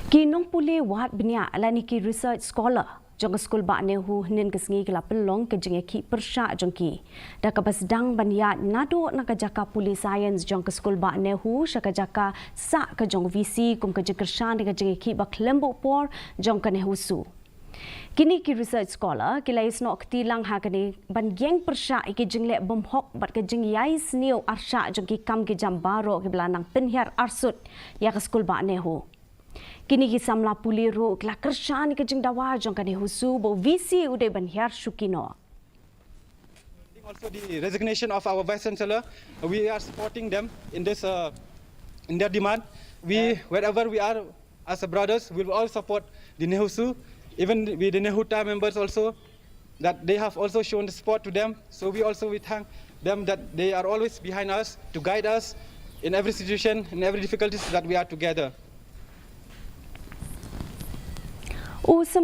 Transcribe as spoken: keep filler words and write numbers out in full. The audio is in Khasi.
Ki nongpule wad bniah lane ki research scholar jong ka skul bah NEHU hynnin ka sngi ki la pynlong ka jingïakhih pyrshah jong ki da kaba sdang ban ïaid naduh na ka jaka pule science jong ka skul bah NEHU sha ka jaka sah ka jong VC kum ka jingkyrshan ïa ka jingïakhih ba khlem buh por jong ka NEHUSU. Kine ki research scholar ki la ïasnoh kti lang ha kane ban ïeng pyrshah ïa ki jingleh bymhok bad ka jingïaisniew arshah jong ki kam ki jam baroh kiba la nang pynhiar arsut ïa ka skul bah NEHU. Kine ki samla pule ruh ki la kyrshan ïa ka jingdawa jong ka NEHUSU ba u VC u dei ban hiar shuki noh. Also the resignation of our Vice Chancellor. We are supporting them in this, uh, in their demand. We, wherever we are, as a brothers, we will all support the NEHUSU, even with the NEHUTA members also, that they have also shown the support to them. So we also, we thank them that they are always behind us to guide us in every situation, in every difficulties that we are together. U Sir